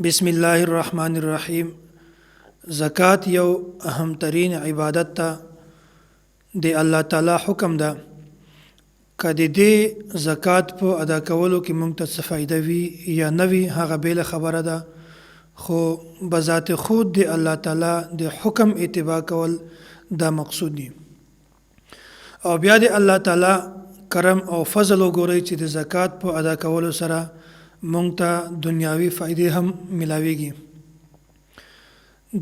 بسم الله الرحمن الرحیم. زکات یو اهم ترین عبادت ته د الله تعالی حکم ده. که د دې زکات په ادا کولو کې مونږ ته څه فایده وي یا نه وي، هغه بېله خبره ده، خو بذات خود د الله تعالی د حکم اتباع کول دا مقصود دي. او بیا د الله تعالی کرم او فضل وګورئ چې د زکات په ادا کولو سره مونږ ته دنیاوي فایدې هم ملاویږي.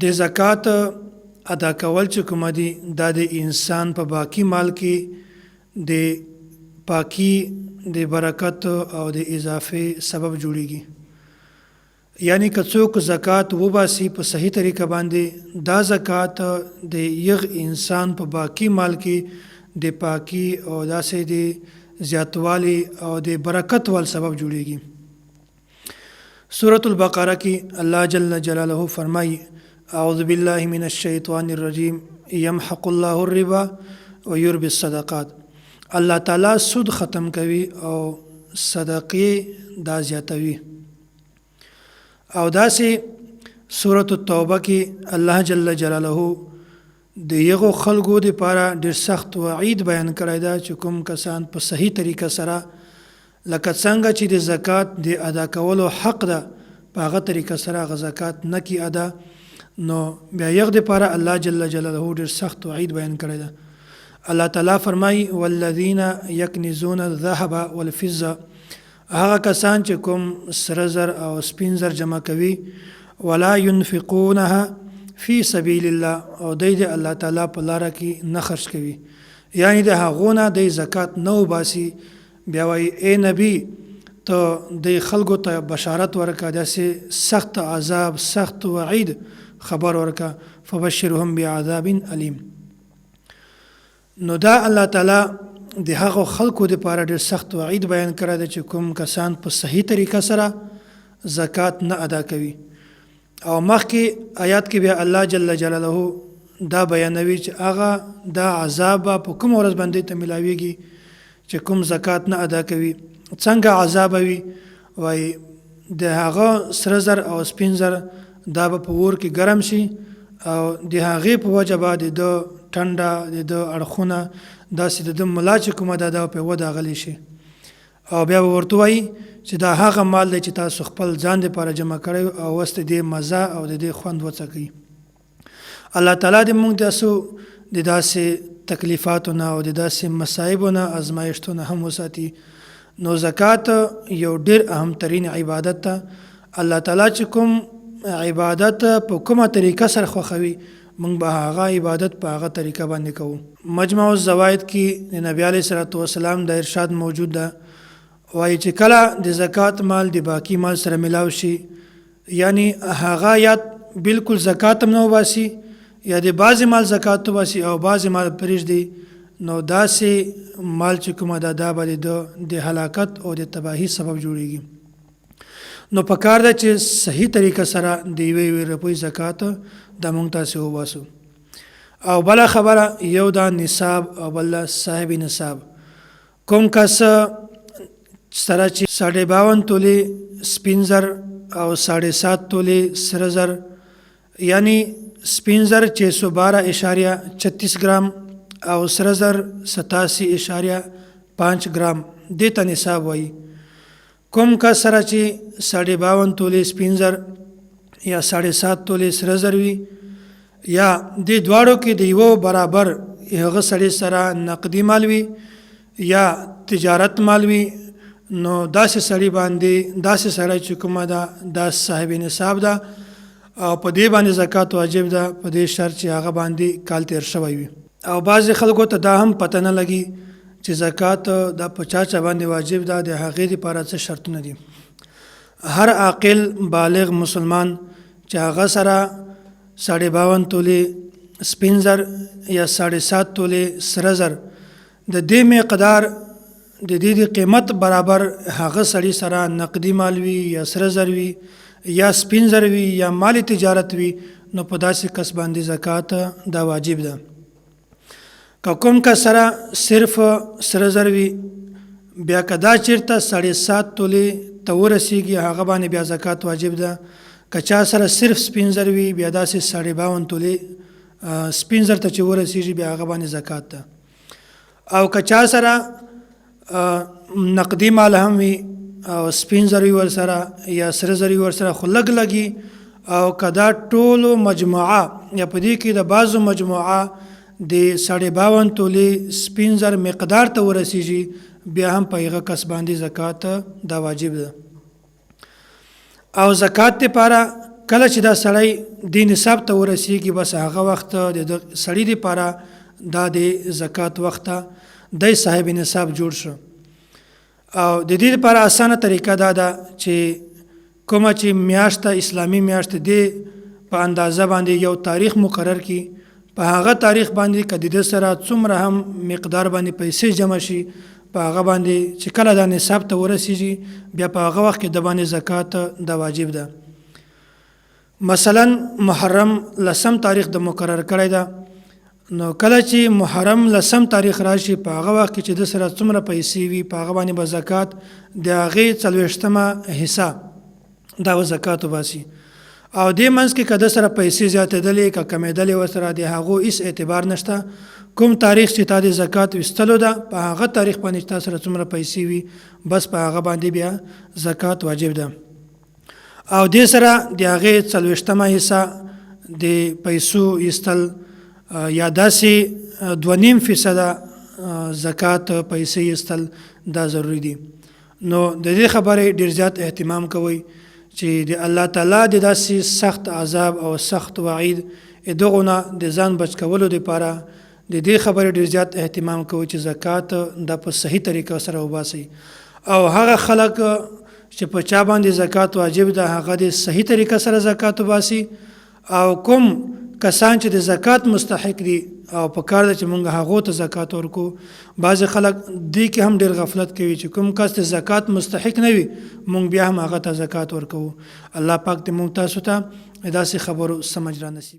د زکات ادا کول چې کومه دي، دا د انسان په باقی مال کې د پاکی، د برکت او د اضافې سبب جوړیږي. یعنی که څوک زکات وباسي په صحیح طریقه باندې، دا زکات د یغ انسان په باقی مال کې د پاکی او داسې د زیاتوالي او د برکت وال سبب جوړیږي. سورة البقره کې الله جل جلاله فرمایي: اعوذ بالله من الشیطان الرجیم، یمحق الله الربا ویربی الصدقات. الله تعالی سود ختم کوي او صدقې دا زیاتوي. او داسې سورة التوبه کې الله جل جلاله د یغو خلکو د پاره ډیر سخت وعید بیان کړی دا چې کوم کسان په صحیح طریقه سره، لکه څنګه چې د زکات د ادا کولو حق ده، په هغه طریقه سره هغه زکات نه کی ادا، نو بیا یغ د پاره الله جل جلاله ډیر سخت وعید بیان کړی ده. الله تعالی فرمایي: والذین یکنزون الذهب والفضه، هغه کسان چې کوم سره زر او سپین زر جمع کوي، ولا ينفقونها فی سبیل الله، او دی د الله تعالی په لاره کې نه خرج کوي، یعنی د هغو نه دی زکات نه وباسي. بیا وایي: ای نبی، ته دی خلکو ته بشارت ورکه، داسې سخت عذاب، سخت وعید خبر ورکه، فبشرهم بعذاب الیم. نو دا الله تعالی د هغو خلکو دپاره ډېر سخت وعید بیان کړی دی چې کوم کسان په صحیح طریقه سره زکات نه ادا کوي. او مخکې آیات کې بیا الله جل جلاله دا بیانوي چې هغه دا عذاب به په کومه ورځ باندې ته ملاویږي چې کوم زکات نه ادا کوي، څنګه عذاب وي. وایي د هغه سره زر او سپین زر دا به په اور کې ګرم شي او د هغې په وجه به د ده ټنډه، د ده اړخونه، داسې د ده ملا چې کومه ده، دا په وداغلی شي. او بیا به ورته وایي چې دا هغه مال دی چې تاسو خپل ځان دپاره جمع کړی او اوس د دې مزه او د دې خوند وڅکئ. الله تعالی دې موږ تاسو د داسې تکلیفاتو نه او د داسې مصایبو نه، ازمایښتو نه هم وساتي. نو زکات یو ډیر اهم ترین عبادت ده. الله تعالی چې کوم عبادت په کومه طریقه سره خوښوي، موږ به هغه عبادت په هغه طریقه باندې کوو. مجمع الزواید کې د نبی علیه الصلاة والسلام د ارشاد موجود ده، وایي چې کله د زکات مال د باقی مال سره ملاو شي، یعنی هغه یا بالکل زکات هم نه وباسي یا د بعضې مال زکات وباسي او بعضې مال پرېږدي، نو داسې مال چې کومه ده، دا به د ده د هلاکت او د تباهي سبب جوړیږي. نو پکار ده چې صحیح طریقه سره د یوې یوې روپۍ زکات دا مونږ تاسې وباسو. او بله خبره، یو دا نصاب او بل صاحب نصاب. کوم کس سره چې 52.5 تولې سپین زر او 7.5 تولې سره زر، یعنی سپین زر 612.36 ګرام او سره زر 87.5 ګرام، دې ته نصاب وایي. کوم کس سره چې 52.5 تولې سپین زر یا 7.5 تولې سره زر وي، یا دې دواړو کې د یو برابر هغه سړي سره نقدي مال وي یا تجارت مال وي، نو داسې سړي باندې، داسې سړی چې کومه ده، دا صاحب نصاب ده او په دې باندې زکات واجب ده، په دې شرط چې هغه باندې کال تیر شوی وي. او بعضې خلکو ته دا هم پته نه لګي چې زکات دا په چا چا باندې واجب ده، د هغې دپاره څه شرطونه دي. هر عاقل بالغ مسلمان چې هغه سره 52.5 تولې سپین زر یا 7.5 تولې سره زر، د دې مقدار، د دې د قیمت برابر هغه سړي سره نقدي مال وي یا سره زر وي یا سپین زر وي یا مال تجارت وي، نو په داسې کس باندې زکات دا واجب ده. که کوم کس سره صرف سره زر وي، بیا که دا چیرته 7.5 تولې ته ورسیږي، هغه باندې بیا زکات واجب ده. که چا سره صرف سپین زر وي، بیا داسې 52.5 تولې سپین زر ته چې ورسیږي، بیا هغه باندې زکات ده. او که چا سره نقدي مال هم وي او سپین زر وي ورسره یا سره زر وي ورسره، خو لږ لږي، او که دا ټولو مجموعه یا په دې کې د بعضو مجموعه د 52.5 تولې سپین زر مقدار ته ورسیږي، بیا هم په هغه کس باندې زکات دا واجب ده. او زکات لپاره کله چې دا سړی د نصاب ته ورسیږي، بس هغه وخت د سړي لپاره دا د زکات وخت دی، صاحب نصاب جوړ شو. او د دې لپاره اسانه طریقه دا ده چې کومه چې میاشت اسلامي میاشت دی، په اندازه باندې یو تاریخ مقرر کی، په هغه تاریخ باندې که د ده سره څومره هم مقدار باندې پیسې جمع شي، په هغه باندې چې کله دا نصاب ته ورسیږي، بیا په هغه وخت کې د باندې زکات دا واجب ده. مثلا محرم لسم تاریخ د مقرر کړی ده، نو کله چې محرم لسم تاریخ راشي، په هغه وخت کې چې د سره څومره پیسې وي، په هغه باندې به زکات د هغې 40مه حصه دا به زکات وباسي. او دې منځ کې که د سره پیسې زیاتېدلې که کمېدلې، ورسره د هغو هیڅ اعتبار نشته. کوم تاریخ چې تا د زکات ویستلو ده، په هغه تاریخ باندې چې تا سره څومره پیسې وي، بس په هغه باندې بیا زکات واجب ده. او دې سره د هغې 40مه حصه د پیسو ایستل یا داسې 2.5% زکات پیسې ایستل دا ضروري دي. نو د دې خبرې ډیر زیات اهتمام کوئ چې د الله تعالی د داسې سخت عذاب او سخت وعید دغه نه د ځان بچ کولو لپاره د دې خبرې ډیر زیات اهتمام کوئ چې زکات د په صحیح طریقه سره وباسئ. او هغه خلک چې په چا باندې زکات واجب ده، هغه د صحیح طریقه سره زکات وباسي. او کوم کسان چې د زکات مستحق دي او په کار ده چې مونږ هغو ته زکات ورکو، بعضې خلک دې کې هم ډېر غفلت کوي چې کوم کس د زکات مستحق نه وي، مونږ بیا هم هغه ته زکات ورکوو. الله پاک دې مونږ تاسو ته داسې خبرو سمجھ را نصیب.